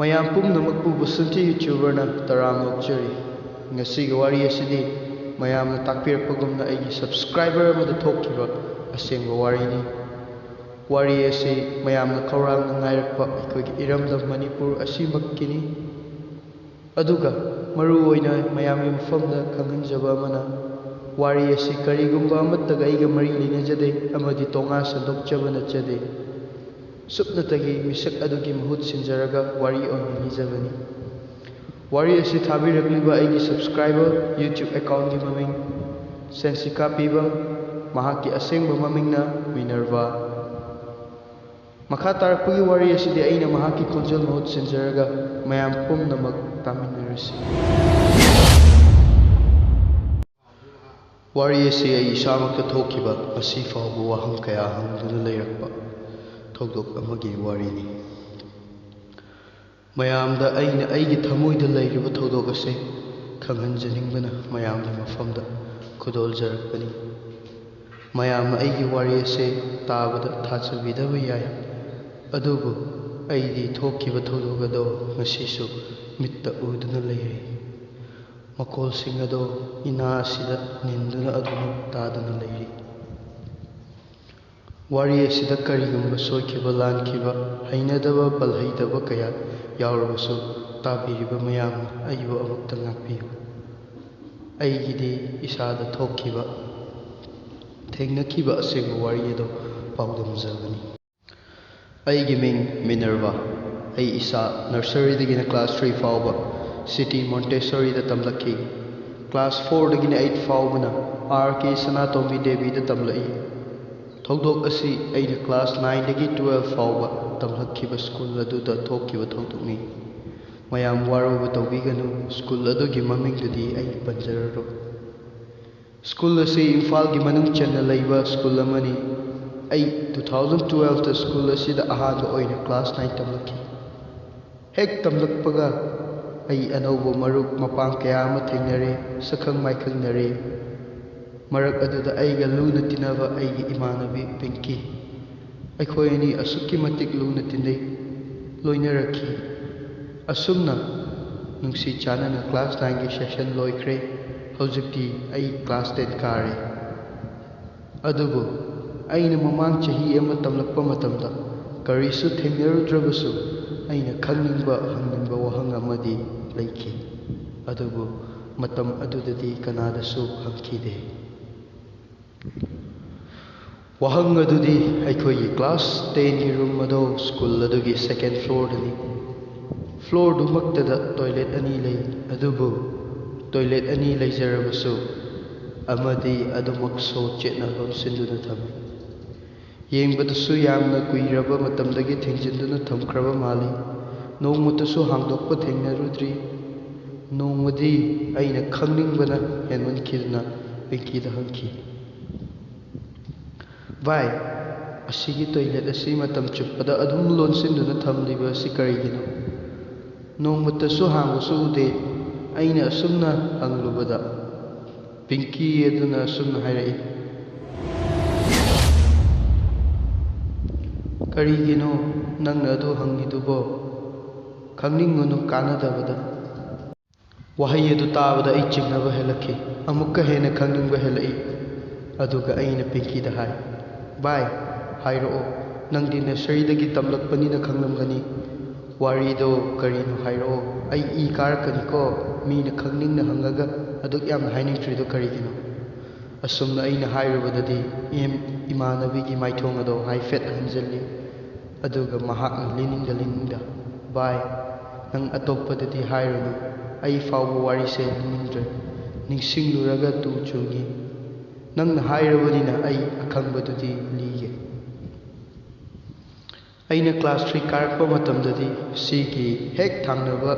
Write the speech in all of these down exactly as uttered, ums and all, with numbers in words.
ꯃꯌꯥꯝ ꯄꯨꯝꯅꯃꯛꯄꯨ ꯕꯁꯟꯇꯤ YouTuberꯅ ꯇꯔꯥꯝꯅ ꯑꯣꯛꯆꯔꯤ꯫ ꯉꯁꯤꯒꯤ ꯋꯥꯔꯤ ꯑꯁꯤꯗꯤ ꯃꯌꯥꯝꯅ ꯇꯥꯛꯄꯤꯔꯛꯄꯒꯨꯝꯅ ꯑꯩꯒꯤ subscriber ꯑꯃꯗ ꯊꯣꯛꯈꯤꯕ ꯑꯁꯦꯡꯕ ꯋꯥꯔꯤꯅꯤ꯫ ꯋꯥꯔꯤ ꯑꯁꯤ ꯃꯌꯥꯝꯅ ꯈꯧꯔꯥꯡꯅ ꯉꯥꯏꯔꯛꯄ ꯑꯩꯈꯣꯏꯒꯤ ꯏꯔꯝꯗꯝ ꯃꯅꯤꯄꯨꯔ ꯑꯁꯤꯃꯛꯀꯤꯅꯤ꯫ ꯑꯗꯨꯒ ꯃꯔꯨꯑꯣꯏꯅ ꯃꯌꯥꯝꯒꯤ ꯃꯐꯝꯗ ꯈꯪꯍꯟꯖꯕ ꯑꯃꯅ, ꯋꯥꯔꯤ ꯑꯁꯤ ꯀꯔꯤꯒꯨꯝꯕ ꯑꯃꯠꯇꯒ ꯑꯩꯒ ꯃꯔꯤ ꯂꯩꯅꯖꯗꯦ ꯑꯃꯗꯤ ꯇꯣꯉꯥꯟ ꯁꯟꯗꯣꯛꯆꯕ ꯅꯠꯆꯗꯦ꯫ ꯁꯨꯞꯅꯇꯒꯤ ꯃꯤꯁꯛ ꯑꯗꯨꯒꯤ ꯃꯍꯨꯠ ꯁꯤꯟꯖꯔꯒ ꯋꯥꯔꯤ ꯑꯣꯏꯅ ꯂꯤꯖꯕꯅꯤ꯫ ꯋꯥꯔꯤ ꯑꯁꯤ ꯊꯥꯕꯤꯔꯛꯂꯤꯕ ꯑꯩꯒꯤ subscriber, YouTube accountꯀꯤ ꯃꯃꯤꯡ ꯁꯦꯟꯁꯤꯀꯥ ꯄꯤꯕꯝ, ꯃꯍꯥꯛꯀꯤ ꯑꯁꯦꯡꯕ ꯃꯃꯤꯡꯅ ꯃꯤꯅꯔꯚꯥ꯫ ꯃꯈꯥ ꯇꯥꯔꯛꯄꯒꯤ ꯋꯥꯔꯤ ꯑꯁꯤꯗꯤ ꯑꯩꯅ ꯃꯍꯥꯛꯀꯤ ꯈꯣꯟꯖꯦꯜ ꯃꯍꯨꯠ ꯁꯤꯟꯖꯔꯒ ꯃꯌꯥꯝ ꯄꯨꯝꯅꯃꯛ ꯇꯥꯃꯤꯟꯅꯔꯁꯤ꯫ ꯋꯥꯔꯤ ꯑꯁꯤ ꯑꯩ ꯏꯁꯥꯃꯛꯇ ꯊꯣꯛꯈꯤꯕ, ꯉꯁꯤ ꯐꯥꯎꯕ ꯋꯥꯍꯪ ꯀꯌꯥ ꯍꯪꯗꯨꯅ ꯂꯩꯔꯛꯄ ꯊꯧꯗꯣꯛ ꯑꯃꯒꯤ ꯋꯥꯔꯤꯅꯤ꯫ ꯃꯌꯥꯝꯗ ꯑꯩꯅ ꯑꯩꯒꯤ ꯊꯃꯣꯏꯗ ꯂꯩꯔꯤꯕ ꯊꯧꯗꯣꯛ ꯑꯁꯤ ꯈꯪꯍꯟꯖꯅꯤꯡꯕꯅ ꯃꯌꯥꯝꯒꯤ ꯃꯐꯝꯗ ꯈꯨꯗꯣꯜꯖꯔꯛꯄꯅꯤ꯫ ꯃꯌꯥꯝꯅ ꯑꯩꯒꯤ ꯋꯥꯔꯤ ꯑꯁꯤ ꯇꯥꯕꯗ ꯊꯥꯖꯕꯤꯗꯕ ꯌꯥꯏ, ꯑꯗꯨꯕꯨ ꯑꯩꯗꯤ ꯊꯣꯛꯈꯤꯕ ꯊꯧꯗꯣꯛ ꯑꯗꯣ ꯉꯁꯤꯁꯨ ꯃꯤꯠꯇ ꯎꯗꯨꯅ ꯂꯩꯔꯤ꯫ ꯃꯈꯣꯜꯁꯤꯡ ꯑꯗꯣ ꯏꯅꯥ ꯑꯁꯤꯗ ꯅꯤꯟꯗꯨꯅ ꯑꯗꯨꯃꯛ ꯇꯥꯗꯨꯅ ꯂꯩꯔꯤ꯫ ꯋꯥꯔꯤ ꯑꯁꯤꯗ ꯀꯔꯤꯒꯨꯝꯕ ꯁꯣꯏꯈꯤꯕ, ꯂꯥꯟꯈꯤꯕ, ꯍꯩꯅꯗꯕ, ꯄꯜꯍꯩꯗꯕ ꯀꯌꯥ ꯌꯥꯎꯔꯕꯁꯨ, ꯇꯥꯕꯤꯔꯤꯕ ꯃꯌꯥꯝꯅ ꯑꯩꯕꯨ ꯑꯃꯨꯛꯇ ꯉꯥꯛꯄꯤꯌꯨ꯫ ꯑꯩꯒꯤꯗꯤ ꯏꯁꯥꯗ ꯊꯣꯛꯈꯤꯕ, ꯊꯦꯡꯅꯈꯤꯕ ꯑꯁꯦꯡꯕ ꯋꯥꯔꯤ ꯑꯗꯨ ꯄꯥꯎꯗꯝꯖꯕꯅꯤ꯫ ꯑꯩꯒꯤ ꯃꯤꯡ ꯃꯤꯅꯔꯚꯥ꯫ ꯑꯩ ꯏꯁꯥ nurseryꯗꯒꯤꯅ class three ꯐꯥꯎꯕ City Montessoriꯗ ꯇꯝꯂꯛꯈꯤ꯫ Class fourꯗꯒꯤꯅ eight ꯐꯥꯎꯕꯅ R K ꯁꯅꯥꯇꯣꯝꯕꯤ ꯗꯦꯕꯤꯗ ꯇꯝꯂꯛꯏ꯫ ꯊꯧꯗꯣꯛ ꯑꯁꯤ ꯑꯩꯅ class nineꯗꯒꯤ twelve ꯐꯥꯎꯕ ꯇꯝꯂꯛꯈꯤꯕ school ꯑꯗꯨꯗ ꯊꯣꯛꯈꯤꯕ ꯊꯧꯗꯣꯛꯅꯤ꯫ ꯃꯌꯥꯝ ꯋꯥꯔꯧꯕ ꯇꯧꯕꯤꯒꯅꯨ, school ꯑꯗꯨꯒꯤ ꯃꯃꯤꯡꯗꯨꯗꯤ ꯑꯩ ꯄꯟꯖꯔꯔꯣꯏ꯫ School ꯑꯁꯤ ꯏꯝꯐꯥꯜꯒꯤ ꯃꯅꯨꯡ ꯆꯟꯅ ꯂꯩꯕ school ꯑꯃꯅꯤ꯫ ꯑꯩ two thousand twelveꯇ school ꯑꯁꯤꯗ ꯑꯍꯥꯟꯕ ꯑꯣꯏꯅ class nine ꯇꯝꯂꯛꯈꯤ꯫ ꯍꯦꯛ ꯇꯝꯂꯛꯄꯒ ꯑꯩ ꯑꯅꯧꯕ ꯃꯔꯨꯞ ꯃꯄꯥꯡ ꯀꯌꯥ ꯑꯃ ꯊꯦꯡꯅꯔꯦ, ꯁꯛꯈꯪ ꯃꯥꯏꯈꯪꯅꯔꯦ꯫ ꯃꯔꯛ ꯑꯗꯨꯗ ꯑꯩꯒ ꯂꯨꯅ ꯇꯤꯟꯅꯕ ꯑꯩꯒꯤ ꯏꯃꯥꯟꯅꯕꯤ ꯄꯤꯡꯀꯤ, ꯑꯩꯈꯣꯏ ꯑꯅꯤ ꯑꯁꯨꯛꯀꯤ ꯃꯇꯤꯛ ꯂꯨꯅ ꯇꯤꯟꯅꯩ, ꯂꯣꯏꯅꯔꯛꯈꯤ꯫ ꯑꯁꯨꯝꯅ ꯅꯨꯡꯁꯤ ꯆꯥꯟꯅꯅ class nineꯒꯤ session ꯂꯣꯏꯈ꯭ꯔꯦ꯫ ꯍꯧꯖꯤꯛꯇꯤ ꯑꯩ class ten ꯀꯥꯔꯦ꯫ ꯑꯗꯨꯕꯨ ꯑꯩꯅ ꯃꯃꯥꯡ ꯆꯍꯤ ꯑꯃ ꯇꯝꯂꯛꯄ ꯃꯇꯝꯗ ꯀꯔꯤꯁꯨ ꯊꯦꯡꯅꯔꯨꯗ꯭ꯔꯕꯁꯨ, ꯑꯩꯅ ꯈꯪꯅꯤꯡꯕ ꯍꯪꯅꯤꯡꯕ ꯋꯥꯍꯪ ꯑꯃꯗꯤ ꯂꯩꯈꯤ꯫ ꯑꯗꯨꯕꯨ ꯃꯇꯝ ꯑꯗꯨꯗꯗꯤ ꯀꯅꯥꯗꯁꯨ ꯍꯪꯈꯤꯗꯦ꯫ ꯋꯥꯍꯪ ꯑꯗꯨꯗꯤ ꯑꯩꯈꯣꯏꯒꯤ class tenꯒꯤ room ꯑꯗꯣ school ꯑꯗꯨꯒꯤ second floorꯗꯅꯤ꯫ Floorꯗꯨꯃꯛꯇꯗ toilet ꯑꯅꯤ ꯂꯩ, ꯑꯗꯨꯕꯨ toilet ꯑꯅꯤ ꯂꯩꯖꯔꯕꯁꯨ ꯑꯃꯗꯤ ꯑꯗꯨꯃꯛ ꯁꯣ ꯆꯦꯠꯅ ꯂꯣꯟꯁꯤꯟꯗꯨꯅ ꯊꯝꯃꯤ꯫ ꯌꯦꯡꯕꯗꯁꯨ ꯌꯥꯝꯅ ꯀꯨꯏꯔꯕ ꯃꯇꯝꯗꯒꯤ ꯊꯤꯡꯖꯤꯟꯗꯨꯅ ꯊꯝꯈ꯭ꯔꯕ ꯃꯥꯜꯂꯤ꯫ ꯅꯣꯡꯃꯇꯁꯨ ꯍꯥꯡꯗꯣꯛꯄ ꯊꯦꯡꯅꯔꯨꯗ꯭ꯔꯤ꯫ ꯅꯣꯡꯃꯗꯤ ꯑꯩꯅ ꯈꯪꯅꯤꯡꯕꯅ ꯍꯦꯟꯃꯟꯈꯤꯗꯨꯅ ꯄꯤꯡꯀꯤꯗ ꯍꯪꯈꯤ, "ꯚꯥꯏ, ꯑꯁꯤꯒꯤ toilet ꯑꯁꯤ ꯃꯇꯝ ꯆꯨꯞꯄꯗ ꯑꯗꯨꯝ ꯂꯣꯟꯁꯤꯟꯗꯨꯅ ꯊꯝꯂꯤꯕ ꯑꯁꯤ ꯀꯔꯤꯒꯤꯅꯣ?" ꯅꯣꯡꯃꯇꯁꯨ ꯍꯥꯡꯕꯁꯨ ꯎꯗꯦ꯫ ꯑꯩꯅ ꯑꯁꯨꯝꯅ ꯍꯪꯂꯨꯕꯗ, ꯄꯤꯡꯀꯤ ꯑꯗꯨꯅ ꯑꯁꯨꯝꯅ ꯍꯥꯏꯔꯛꯏ, "ꯀꯔꯤꯒꯤꯅꯣ ꯅꯪꯅ ꯑꯗꯨ ꯍꯪꯉꯤꯗꯨꯕꯣ? ꯈꯪꯅꯤꯡꯒꯅꯨ ꯀꯥꯟꯅꯗꯕꯗ꯫" ꯋꯥꯍꯩ ꯑꯗꯨ ꯇꯥꯕꯗ ꯑꯩ ꯆꯤꯡꯅꯕ ꯍꯦꯜꯂꯛꯈꯤ꯫ ꯑꯃꯨꯛꯀ ꯍꯦꯟꯅ ꯈꯪꯅꯤꯡꯕ ꯍꯦꯜꯂꯛꯏ꯫ ꯑꯗꯨꯒ ꯑꯩꯅ ꯄꯤꯡꯀꯤꯗ ꯍꯥꯏ, "ꯚꯥꯏ, ꯍꯥꯏꯔꯛꯑꯣ, ꯅꯪꯗꯤ nurseryꯗꯒꯤ ꯇꯝꯂꯛꯄꯅꯤꯅ ꯈꯪꯂꯝꯒꯅꯤ꯫ ꯋꯥꯔꯤꯗꯣ ꯀꯔꯤꯅꯣ ꯍꯥꯏꯔꯛꯑꯣ꯫ ꯑꯩ ꯏ ꯀꯥꯔꯛꯀꯅꯤꯀꯣ, ꯃꯤꯅ ꯈꯪꯅꯤꯡꯅ ꯍꯪꯉꯒ ꯑꯗꯨꯛ ꯌꯥꯝꯅ ꯍꯥꯏꯅꯤꯡꯗ꯭ꯔꯤꯗꯣ ꯀꯔꯤꯒꯤꯅꯣ?" ꯑꯁꯨꯝꯅ ꯑꯩꯅ ꯍꯥꯏꯔꯨꯕꯗꯗꯤ, ꯏꯝ-, ꯏꯃꯥꯟꯅꯕꯤꯒꯤ ꯃꯥꯏꯊꯣꯡ ꯑꯗꯣ ꯍꯥꯏꯐꯦꯠ ꯍꯟꯖꯤꯜꯂꯤ꯫ ꯑꯗꯨꯒ ꯃꯍꯥꯛꯅ ꯂꯤꯅꯤꯡꯗ ꯂꯤꯅꯤꯡꯗ, "ꯚꯥꯏ, ꯅꯪ ꯑꯇꯣꯞꯄꯗꯗꯤ ꯍꯥꯏꯔꯨꯅꯨ, ꯑꯩ ꯐꯥꯎꯕ ꯋꯥꯔꯤꯁꯦ ꯂꯤꯅꯤꯡꯗ꯭ꯔꯦ꯫ ꯅꯤꯡꯁꯤꯡꯂꯨꯔꯒ ꯇꯨ ꯆꯨꯡꯉꯤ꯫ ꯅꯪꯅ ꯍꯥꯏꯔꯕꯅꯤꯅ ꯑꯩ ꯑꯈꯪꯕꯗꯨꯗꯤ ꯂꯤꯒꯦ꯫" ꯑꯩꯅ class three ꯀꯥꯔꯛꯄ ꯃꯇꯝꯗꯗꯤ ꯁꯤꯒꯤ ꯍꯦꯛ ꯊꯪꯅꯕ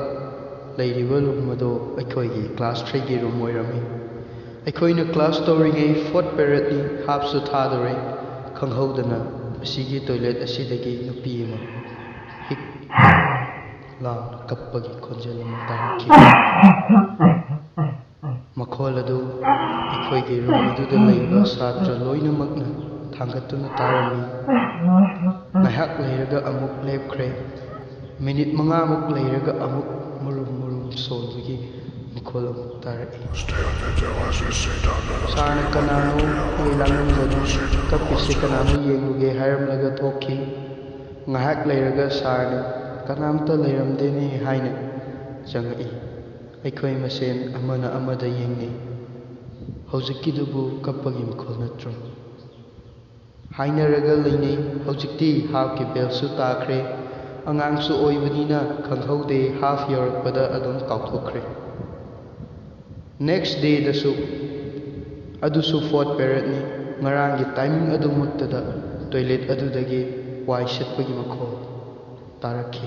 ꯂꯩꯔꯤꯕ room ꯑꯗꯣ ꯑꯩꯈꯣꯏꯒꯤ class threeꯒꯤ room ꯑꯣꯏꯔꯝꯃꯤ꯫ ꯑꯩꯈꯣꯏꯅ class ꯇꯧꯔꯤꯉꯩ fourth periodꯅꯤ, halfꯁꯨ ꯊꯥꯗꯣꯔꯦ꯫ ꯈꯪꯍꯧꯗꯅ ꯑꯁꯤꯒꯤ toilet ꯑꯁꯤꯗꯒꯤ ꯅꯨꯄꯤ ꯑꯃ ꯍꯤꯛ ꯂꯥꯎꯅ ꯀꯞꯄꯒꯤ ꯈꯣꯟꯖꯦꯜ ꯑꯃ ꯇꯥꯔꯛꯈꯤ꯫ ꯃꯈꯣꯜ ꯑꯗꯨ ꯑꯩꯈꯣꯏꯒꯤ room ꯑꯗꯨꯗ ꯂꯩꯕ ꯁꯥꯇ꯭ꯔ ꯂꯣꯏꯅꯃꯛꯅ ꯊꯥꯡꯒꯠꯇꯨꯅ ꯇꯥꯔꯝꯃꯤ꯫ ꯉꯥꯏꯍꯥꯛ ꯂꯩꯔꯒ ꯑꯃꯨꯛ ꯂꯦꯞꯈ꯭ꯔꯦ꯫ ꯃꯤꯅꯤꯠ ꯃꯉꯥꯃꯨꯛ ꯂꯩꯔꯒ ꯑꯃꯨꯛ ꯃꯨꯔꯨꯝ ꯃꯨꯔꯨꯝ ꯁꯣꯟꯕꯒꯤ ꯃꯈꯣꯜ ꯑꯃꯨꯛ ꯇꯥꯔꯛꯏ꯫ ꯁꯥꯔꯅ, "ꯀꯅꯥꯅꯣ? ꯃꯩ ꯂꯥꯡꯂꯝꯒꯅꯨ, ꯀꯞꯄꯤꯁꯦ ꯀꯅꯥꯅꯣ ꯌꯦꯡꯂꯨꯒꯦ" ꯍꯥꯏꯔꯝꯂꯒ ꯊꯣꯛꯈꯤ꯫ ꯉꯥꯏꯍꯥꯛ ꯂꯩꯔꯒ ꯁꯥꯔꯅ, "ꯀꯅꯥꯝꯇ ꯂꯩꯔꯝꯗꯦꯅꯦ" ꯍꯥꯏꯅ ꯆꯪꯉꯛꯏ꯫ ꯑꯩꯈꯣꯏ ꯃꯁꯦꯟ ꯑꯃꯅ ꯑꯃꯗ ꯌꯦꯡꯅꯩ꯫ "ꯍꯧꯖꯤꯛꯀꯤꯗꯨꯕꯨ ꯀꯞꯄꯒꯤ ꯃꯈꯣꯜ ꯅꯠꯇ꯭ꯔꯣ?" ꯍꯥꯏꯅꯔꯒ ꯂꯩꯅꯩ꯫ ꯍꯧꯖꯤꯛꯇꯤ ꯍꯥꯐꯀꯤ ꯕꯦꯜꯁꯨ ꯇꯥꯈ꯭ꯔꯦ꯫ ꯑꯉꯥꯡꯁꯨ ꯑꯣꯏꯕꯅꯤꯅ ꯈꯪꯍꯧꯗꯦ, ꯍꯥꯐ ꯌꯧꯔꯛꯄꯗ ꯑꯗꯨꯝ ꯀꯥꯎꯊꯣꯛꯈ꯭ꯔꯦ꯫ ꯅꯦꯛꯁ ꯗꯦꯗꯁꯨ, ꯑꯗꯨꯁꯨ ꯐꯣꯔꯠ ꯄꯦꯔꯠꯅꯤ꯫ ꯉꯔꯥꯡꯒꯤ ꯇꯥꯏꯃꯤꯡ ꯑꯗꯨꯃꯛꯇꯗ ꯇꯣꯏꯂꯦꯠ ꯑꯗꯨꯗꯒꯤ ꯋꯥꯏ ꯁꯤꯠꯄꯒꯤ ꯃꯈꯣꯜ ꯇꯥꯔꯛꯈꯤ꯫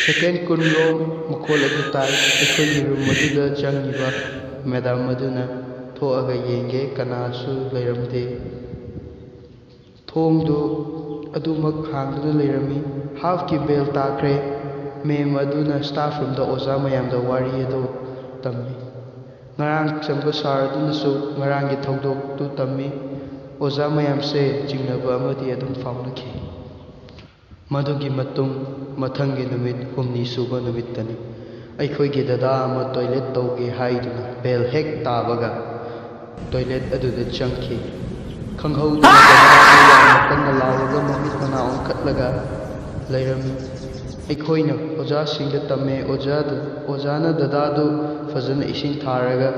ꯁꯦꯀꯦꯟ ꯀꯨꯟꯔꯣꯝ ꯃꯈꯣꯜ ꯑꯗꯨ ꯇꯥꯏ꯫ ꯑꯩꯈꯣꯏꯒꯤ ꯔꯨꯝ ꯑꯗꯨꯗ ꯆꯪꯉꯤꯕ ꯃꯦꯗꯥꯝ ꯑꯗꯨꯅ ꯊꯣꯛꯑꯒ ꯌꯦꯡꯒꯦ, ꯀꯅꯥꯁꯨ ꯂꯩꯔꯝꯗꯦ꯫ ꯊꯣꯡꯗꯨ ꯑꯗꯨꯃꯛ ꯍꯥꯡꯗꯨꯅ ꯂꯩꯔꯝꯃꯤ꯫ ꯍꯥꯐꯀꯤ ꯕꯦꯜ ꯇꯥꯈ꯭ꯔꯦ꯫ ꯃꯦꯝ ꯑꯗꯨꯅ ꯁ꯭ꯇꯥꯐ ꯔꯨꯝꯗ ꯑꯣꯖꯥ ꯃꯌꯥꯝꯗ ꯋꯥꯔꯤ ꯑꯗꯨ ꯇꯝꯃꯤ꯫ ꯉꯔꯥꯡ ꯆꯪꯕ ꯁꯥꯔ ꯑꯗꯨꯅꯁꯨ ꯉꯔꯥꯡꯒꯤ ꯊꯧꯗꯣꯛꯇꯨ ꯇꯝꯃꯤ꯫ ꯑꯣꯖꯥ ꯃꯌꯥꯝꯁꯦ ꯆꯤꯡꯅꯕ ꯑꯃꯗꯤ ꯑꯗꯨꯝ ꯐꯥꯎꯅꯈꯤ꯫ ꯃꯗꯨꯒꯤ ꯃꯇꯨꯡ ꯃꯊꯪꯒꯤ ꯅꯨꯃꯤꯠ ꯍꯨꯝꯅꯤ ꯁꯨꯕ ꯅꯨꯃꯤꯠꯇꯅꯤ꯫ ꯑꯩꯈꯣꯏꯒꯤ ꯗꯗꯥ ꯑꯃ ꯇꯣꯏꯂꯦꯠ ꯇꯧꯒꯦ ꯍꯥꯏꯗꯨꯅ ꯕꯦꯜ ꯍꯦꯛ ꯇꯥꯕꯒ ꯇꯣꯏꯂꯦꯠ ꯑꯗꯨꯗ ꯆꯪꯈꯤ꯫ ꯈꯪꯍꯧꯗꯅ ꯗꯗꯥ ꯑꯗꯨ ꯌꯥꯝꯅ ꯀꯟꯅ ꯂꯥꯎꯔꯒ ꯃꯃꯤꯠ ꯃꯅꯥ ꯑꯣꯟꯈꯠꯂꯒ ꯂꯩꯔꯝꯃꯤ꯫ ꯑꯩꯈꯣꯏꯅ ꯑꯣꯖꯥꯁꯤꯡꯗ ꯇꯝꯃꯦ꯫ ꯑꯣꯖꯥꯗꯨ, ꯑꯣꯖꯥꯅ ꯗꯗꯥꯗꯨ ꯐꯖꯅ ꯏꯁꯤꯡ ꯊꯥꯔꯒ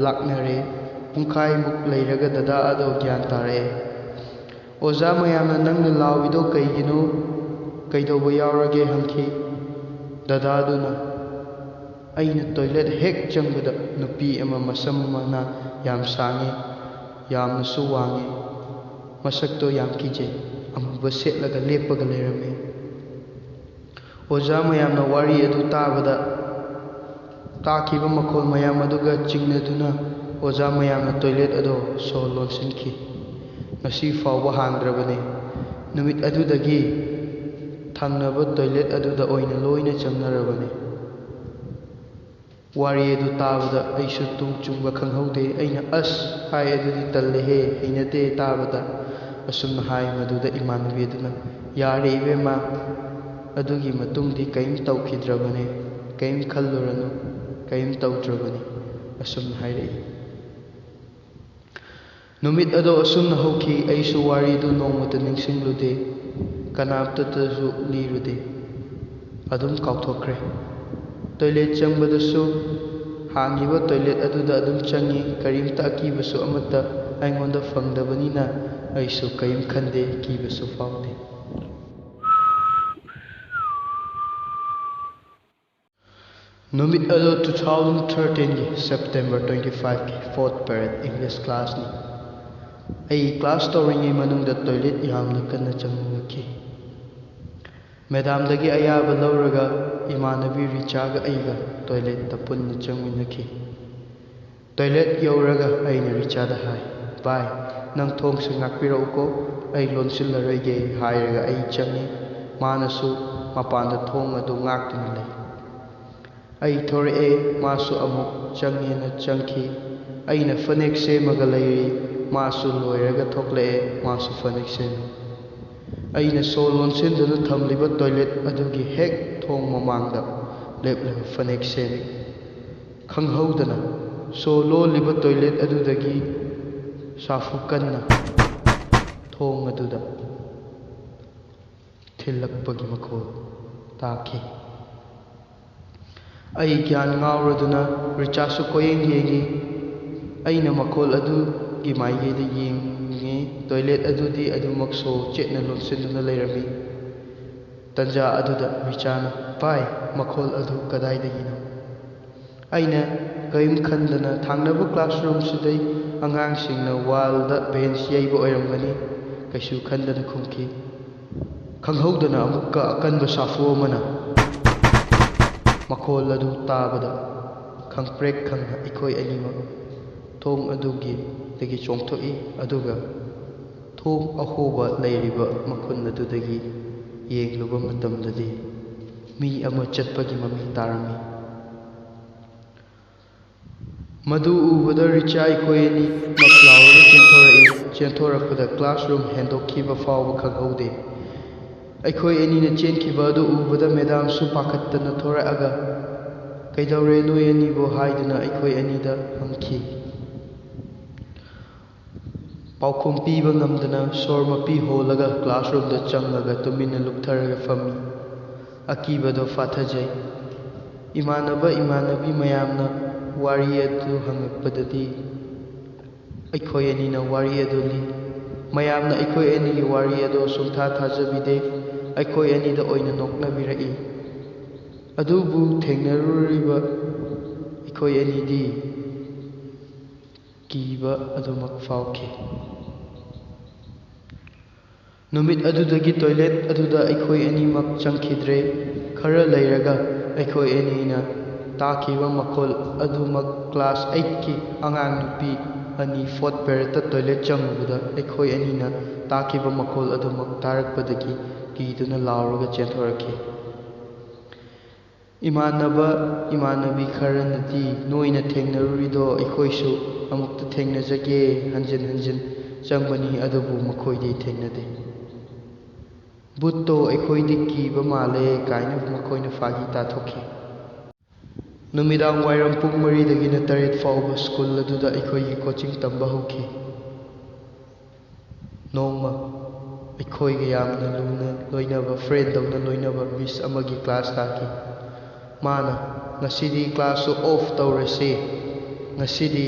ꯂꯥꯛꯅꯔꯦ꯫ ꯄꯨꯡꯈꯥꯏꯃꯨꯛ ꯂꯩꯔꯒ ꯗꯗꯥ ꯑꯗꯣ ꯒ꯭ꯌꯥꯟ ꯇꯥꯔꯛꯑꯦ꯫ "ꯑꯣꯖꯥ ꯃꯌꯥꯝꯅ ꯅꯪꯅ ꯂꯥꯎꯔꯤꯗꯣ ꯀꯩꯒꯤꯅꯣ? ꯀꯩꯗꯧꯕ ꯌꯥꯎꯔꯒꯦ?" ꯍꯪꯈꯤ꯫ ꯗꯗꯥꯗꯨꯅ, "ꯑꯩꯅ ꯇꯣꯏꯂꯦꯠ ꯍꯦꯛ ꯆꯪꯕꯗ ꯅꯨꯄꯤ ꯑꯃ ꯃꯁꯝ ꯃꯅꯥ ꯌꯥꯝ ꯁꯥꯡꯉꯤ, ꯌꯥꯝꯅꯁꯨ ꯋꯥꯡꯉꯤ, ꯃꯁꯛꯇꯣ ꯌꯥꯝ ꯀꯤꯖꯩ, ꯑꯃꯨꯕ ꯁꯦꯠꯂꯒ ꯂꯦꯞꯄꯒ ꯂꯩꯔꯝꯃꯤ꯫" ꯑꯣꯖꯥ ꯃꯌꯥꯝꯅ ꯋꯥꯔꯤ ꯑꯗꯨ ꯇꯥꯕꯗ, ꯇꯥꯈꯤꯕ ꯃꯈꯣꯜ ꯃꯌꯥꯝ ꯑꯗꯨꯒ ꯆꯤꯡꯅꯗꯨꯅ ꯑꯣꯖꯥ ꯃꯌꯥꯝꯅ ꯇꯣꯏꯂꯦꯠ ꯑꯗꯣ ꯁꯣ ꯂꯣꯟꯁꯤꯟꯈꯤ꯫ ꯉꯁꯤ ꯐꯥꯎꯕ ꯍꯥꯡꯗ꯭ꯔꯕꯅꯤ꯫ ꯅꯨꯃꯤꯠ ꯑꯗꯨꯗꯒꯤ ꯊꯪꯅꯕ ꯇꯣꯏꯂꯦꯠ ꯑꯗꯨꯗ ꯑꯣꯏꯅ ꯂꯣꯏꯅ ꯆꯪꯅꯔꯕꯅꯤ꯫ ꯋꯥꯔꯤ ꯑꯗꯨ ꯇꯥꯕꯗ ꯑꯩꯁꯨ ꯇꯨꯡ ꯆꯨꯡꯕ ꯈꯪꯍꯧꯗꯦ꯫ ꯑꯩꯅ "ꯑꯁ" ꯍꯥꯏ, "ꯑꯗꯨꯗꯤ ꯇꯜꯂꯦꯍꯦ, ꯍꯩꯅꯗꯦ" ꯇꯥꯕꯗ꯫ ꯑꯁꯨꯝꯅ ꯍꯥꯏ꯫ ꯃꯗꯨꯗ ꯏꯃꯥꯟꯅꯕꯤ ꯑꯗꯨꯅ, "ꯌꯥꯔꯦ ꯏꯕꯦꯝꯃ, ꯑꯗꯨꯒꯤ ꯃꯇꯨꯡꯗꯤ ꯀꯔꯤꯝ ꯇꯧꯈꯤꯗ꯭ꯔꯕꯅꯦ, ꯀꯔꯤꯝ ꯈꯜꯂꯨꯔꯅꯨ, ꯀꯔꯤꯝ ꯇꯧꯗ꯭ꯔꯕꯅꯤ", ꯑꯁꯨꯝꯅ ꯍꯥꯏꯔꯛꯏ꯫ ꯅꯨꯃꯤꯠ ꯑꯗꯣ ꯑꯁꯨꯝꯅ ꯍꯧꯈꯤ꯫ ꯑꯩꯁꯨ ꯋꯥꯔꯤꯗꯨ ꯅꯣꯡꯃꯇ ꯅꯤꯡꯁꯤꯡꯂꯨꯗꯦ, ꯀꯅꯥꯝꯇꯇꯁꯨ ꯂꯤꯔꯨꯗꯦ꯫ ꯑꯗꯨꯝ ꯀꯥꯎꯊꯣꯛꯈ꯭ꯔꯦ꯫ ꯇꯣꯏꯂꯦꯠ ꯆꯪꯕꯗꯁꯨ ꯍꯥꯡꯉꯤꯕ ꯇꯣꯏꯂꯦꯠ ꯑꯗꯨꯗ ꯑꯗꯨꯝ ꯆꯪꯉꯤ꯫ ꯀꯔꯤꯝꯇ ꯑꯀꯤꯕꯁꯨ ꯑꯃꯠꯇ ꯑꯩꯉꯣꯟꯗ ꯐꯪꯗꯕꯅꯤꯅ ꯑꯩꯁꯨ ꯀꯔꯤꯝ ꯈꯟꯗꯦ, ꯀꯤꯕꯁꯨ ꯐꯥꯎꯗꯦ꯫ ꯅꯨꯃꯤꯠ ꯑꯗꯨ two thousand thirteen ꯒꯤ September twenty five ꯀꯤ fourth period English class ꯅꯤ꯫ ꯑꯩ class ꯇꯧꯔꯤꯉꯩ ꯃꯅꯨꯡꯗ ꯇꯣꯏꯂꯦꯠ ꯌꯥꯝꯅ ꯀꯟꯅ ꯆꯪꯅꯤꯡꯉꯛꯈꯤ꯫ ꯃꯦꯗꯥꯝꯗꯒꯤ ꯑꯌꯥꯕ ꯂꯧꯔꯒ ꯏꯃꯥꯟꯅꯕꯤ ꯔꯤꯆꯥꯒ ꯑꯩꯒ ꯇꯣꯏꯂꯦꯠꯇ ꯄꯨꯟꯅ ꯆꯪꯃꯤꯟꯅꯈꯤ꯫ ꯇꯣꯏꯂꯦꯠ ꯌꯧꯔꯒ ꯑꯩꯅ ꯔꯤꯆꯥꯗ ꯍꯥꯏ, "ꯚꯥꯏ, ꯅꯪ ꯊꯣꯡꯁꯤ ꯉꯥꯛꯄꯤꯔꯛꯎꯀꯣ, ꯑꯩ ꯂꯣꯟꯁꯤꯜꯂꯔꯣꯏꯒꯦ" ꯍꯥꯏꯔꯒ ꯑꯩ ꯆꯪꯉꯤ꯫ ꯃꯥꯅꯁꯨ ꯃꯄꯥꯟꯗ ꯊꯣꯡ ꯑꯗꯨ ꯉꯥꯛꯇꯨꯅ ꯂꯩ꯫ ꯑꯩ ꯊꯣꯔꯛꯑꯦ, ꯃꯥꯁꯨ ꯑꯃꯨꯛ ꯆꯪꯉꯦꯅ ꯆꯪꯈꯤ꯫ ꯑꯩꯅ ꯐꯅꯦꯛ ꯁꯦꯝꯃꯒ ꯂꯩꯔꯤ, ꯃꯥꯁꯨ ꯂꯣꯏꯔꯒ ꯊꯣꯛꯂꯛꯑꯦ, ꯃꯥꯁꯨ ꯐꯅꯦꯛ ꯁꯦꯝꯃꯤ꯫ ꯑꯩꯅ ꯁꯣ ꯂꯣꯟꯁꯤꯟꯗꯨꯅ ꯊꯝꯂꯤꯕ ꯇꯣꯏꯂꯦꯠ ꯑꯗꯨꯒꯤ ꯍꯦꯛ ꯊꯣꯡ ꯃꯃꯥꯡꯗ ꯂꯦꯞꯂꯒ ꯐꯅꯦꯛ ꯁꯦꯝꯃꯤ꯫ ꯈꯪꯍꯧꯗꯅ ꯁꯣ ꯂꯣꯜꯂꯤꯕ ꯇꯣꯏꯂꯦꯠ ꯑꯗꯨꯗꯒꯤ ꯁꯥꯐꯨ ꯀꯟꯅ ꯊꯣꯡ ꯑꯗꯨꯗ ꯊꯤꯜꯂꯛꯄꯒꯤ ꯃꯈꯣꯜ ꯇꯥꯈꯤ꯫ ꯑꯩ ꯒ꯭ꯌꯥꯟ ꯉꯥꯎꯔꯗꯨꯅ ꯔꯤꯆꯥꯁꯨ ꯀꯣꯏꯌꯦꯡ ꯌꯦꯡꯉꯤ꯫ ꯑꯩꯅ ꯃꯈꯣꯜ ꯑꯗꯨꯒꯤ ꯃꯥꯏꯀꯩꯗ ꯌꯦꯡꯉꯤ꯫ ꯇꯣꯏꯂꯦꯠ ꯑꯗꯨꯗꯤ ꯑꯗꯨꯃꯛ ꯁꯣ ꯆꯦꯠꯅ ꯂꯣꯟꯁꯤꯟꯗꯨꯅ ꯂꯩꯔꯝꯃꯤ꯫ ꯇꯟꯖꯥ ꯑꯗꯨꯗ ꯔꯤꯆꯥꯅ, "ꯚꯥꯏ, ꯃꯈꯣꯜ ꯑꯗꯨ ꯀꯗꯥꯏꯗꯒꯤꯅꯣ?" ꯑꯩꯅ ꯀꯔꯤꯝ ꯈꯟꯗꯅ, "ꯊꯪꯅꯕ classroom ꯁꯤꯗꯩ ꯑꯉꯥꯡꯁꯤꯡꯅ wall ꯗ bench ꯌꯩꯕ ꯑꯣꯏꯔꯝꯒꯅꯤ", ꯀꯩꯁꯨ ꯈꯟꯗꯅ ꯈꯨꯝꯈꯤ꯫ ꯈꯪꯍꯧꯗꯅ ꯑꯃꯨꯛꯀ ꯑꯀꯟꯕ ꯁꯥꯐꯨ ꯑꯃꯅ ꯃꯈꯣꯜ ꯑꯗꯨ ꯇꯥꯕꯗ ꯈꯪꯄ꯭ꯔꯦꯛ ꯈꯪꯅ ꯑꯩꯈꯣꯏ ꯑꯅꯤꯃꯛ ꯊꯣꯡ ꯑꯗꯨꯒꯤ ꯗꯒꯤ ꯆꯣꯡꯊꯣꯛꯏ, ꯑꯗꯨꯒ ꯊꯣꯡ ꯑꯍꯣꯕ ꯂꯩꯔꯤꯕ ꯃꯈꯨꯟ ꯑꯗꯨꯗꯒꯤ ꯌꯦꯡꯂꯨꯕ ꯃꯇꯝꯗꯗꯤ ꯃꯤ ꯑꯃ ꯆꯠꯄꯒꯤ ꯃꯃꯤ ꯇꯥꯔꯝꯃꯤ꯫ ꯃꯗꯨ ꯎꯕꯗ ꯔꯤꯆꯥ ꯑꯩꯈꯣꯏ ꯑꯅꯤꯃꯛ ꯂꯥꯎꯔꯒ ꯆꯦꯟꯊꯣꯔꯛꯏ꯫ ꯆꯦꯟꯊꯣꯔꯛꯄꯗ classroom ꯍꯦꯟꯗꯣꯛꯈꯤꯕ ꯐꯥꯎꯕ ꯈꯪꯍꯧꯗꯦ꯫ ꯑꯩꯈꯣꯏ ꯑꯅꯤꯅ ꯆꯦꯟꯈꯤꯕ ꯑꯗꯨ ꯎꯕꯗ ꯃꯦꯗꯥꯝꯁꯨ ꯄꯥꯈꯠꯇꯅ ꯊꯣꯔꯛꯑꯒ, "ꯀꯩꯗꯧꯔꯦ ꯅꯣꯏ ꯑꯅꯤꯕꯨ?" ꯍꯥꯏꯗꯨꯅ ꯑꯩꯈꯣꯏ ꯑꯅꯤꯗ ꯍꯪꯈꯤ꯫ ꯄꯥꯎꯈꯨꯝ ꯄꯤꯕ ꯉꯝꯗꯅ ꯁꯣꯔ ꯃꯄꯤ ꯍꯣꯜꯂꯒ ꯀ꯭ꯂꯥꯁꯔꯨꯝꯗ ꯆꯪꯂꯒ ꯇꯨꯃꯤꯟꯅ ꯂꯨꯞꯊꯔꯒ ꯐꯝꯃꯤ꯫ ꯑꯀꯤꯕꯗꯣ ꯐꯥꯊꯖꯩ꯫ ꯏꯃꯥꯟꯅꯕ ꯏꯃꯥꯟꯅꯕꯤ ꯃꯌꯥꯝꯅ ꯋꯥꯔꯤ ꯑꯗꯨ ꯍꯪꯉꯛꯄꯗꯗꯤ ꯑꯩꯈꯣꯏ ꯑꯅꯤꯅ ꯋꯥꯔꯤ ꯑꯗꯨ ꯂꯤ꯫ ꯃꯌꯥꯝꯅ ꯑꯩꯈꯣꯏ ꯑꯅꯤꯒꯤ ꯋꯥꯔꯤ ꯑꯗꯨ ꯁꯨꯡꯊꯥ ꯊꯥꯖꯕꯤꯗꯦ꯫ ꯑꯩꯈꯣꯏ ꯑꯅꯤꯗ ꯑꯣꯏꯅ ꯅꯣꯛꯅꯕꯤꯔꯛꯏ꯫ ꯑꯗꯨꯕꯨ ꯊꯦꯡꯅꯔꯨꯔꯤꯕ ꯑꯩꯈꯣꯏ ꯑꯅꯤꯗꯤ ꯀꯤꯕ ꯑꯗꯨꯃꯛ ꯐꯥꯎꯈꯤ꯫ ꯅꯨꯃꯤꯠ ꯑꯗꯨꯗꯒꯤ ꯇꯣꯏꯂꯦꯠ ꯑꯗꯨꯗ ꯑꯩꯈꯣꯏ ꯑꯅꯤꯃꯛ ꯆꯪꯈꯤꯗ꯭ꯔꯦ꯫ ꯈꯔ ꯂꯩꯔꯒ ꯑꯩꯈꯣꯏ ꯑꯅꯤꯅ ꯇꯥꯈꯤꯕ ꯃꯈꯣꯜ ꯑꯗꯨꯃꯛ ꯀ꯭ꯂꯥꯁ ꯑꯩꯠꯀꯤ ꯑꯉꯥꯡ ꯅꯨꯄꯤ ꯑꯅꯤ ꯐꯣꯔꯠ ꯄꯦꯔꯦꯠꯇ ꯇꯣꯏꯂꯦꯠ ꯆꯪꯉꯨꯕꯗ ꯑꯩꯈꯣꯏ ꯑꯅꯤꯅ ꯇꯥꯈꯤꯕ ꯃꯈꯣꯜ ꯑꯗꯨꯃꯛ ꯇꯥꯔꯛꯄꯗꯒꯤ ꯀꯤꯗꯨꯅ ꯂꯥꯎꯔꯒ ꯆꯦꯟꯊꯣꯔꯛꯈꯤ꯫ ꯏꯃꯥꯟꯅꯕ ꯏꯃꯥꯟꯅꯕꯤ ꯈꯔꯅꯗꯤ ꯅꯣꯏꯅ ꯊꯦꯡꯅꯔꯨꯔꯤꯗꯣ ꯑꯩꯈꯣꯏꯁꯨ ꯑꯃꯨꯛꯇ ꯊꯦꯡꯅꯖꯒꯦ, ꯍꯟꯖꯤꯟ ꯍꯟꯖꯤꯟ ꯆꯪꯕꯅꯤ, ꯑꯗꯨꯕꯨ ꯃꯈꯣꯏꯗꯤ ꯊꯦꯡꯅꯗꯦ꯫ ꯚꯨꯠꯇꯣ ꯑꯩꯈꯣꯏꯗꯤ ꯀꯤꯕ ꯃꯥꯜꯂꯦ ꯀꯥꯏꯅ ꯃꯈꯣꯏꯅ ꯐꯥꯒꯤ ꯇꯥꯊꯣꯛꯈꯤ꯫ ꯅꯨꯃꯤꯗꯥꯡ ꯋꯥꯏꯔꯝ ꯄꯨꯡ ꯃꯔꯤꯗꯒꯤꯅ ꯇꯔꯦꯠ ꯐꯥꯎꯕ ꯁ꯭ꯀꯨꯜ ꯑꯗꯨꯗ ꯑꯩꯈꯣꯏꯒꯤ ꯀꯣꯆꯤꯡ ꯇꯝꯕ ꯍꯧꯈꯤ꯫ ꯅꯣꯡꯃ ꯑꯩꯈꯣꯏꯒ ꯌꯥꯝꯅ ꯂꯨꯅ ꯂꯣꯏꯅꯕ, ꯐ꯭ꯔꯦꯟꯗꯧꯅ ꯂꯣꯏꯅꯕ ꯃꯤꯁ ꯑꯃꯒꯤ ꯀ꯭ꯂꯥꯁ ꯂꯥꯛꯈꯤ꯫ ꯃꯥꯅ, "ꯉꯁꯤꯗꯤ ꯀ꯭ꯂꯥꯁꯁꯨ ꯑꯣꯐ ꯇꯧꯔꯁꯤ, ꯉꯁꯤꯗꯤ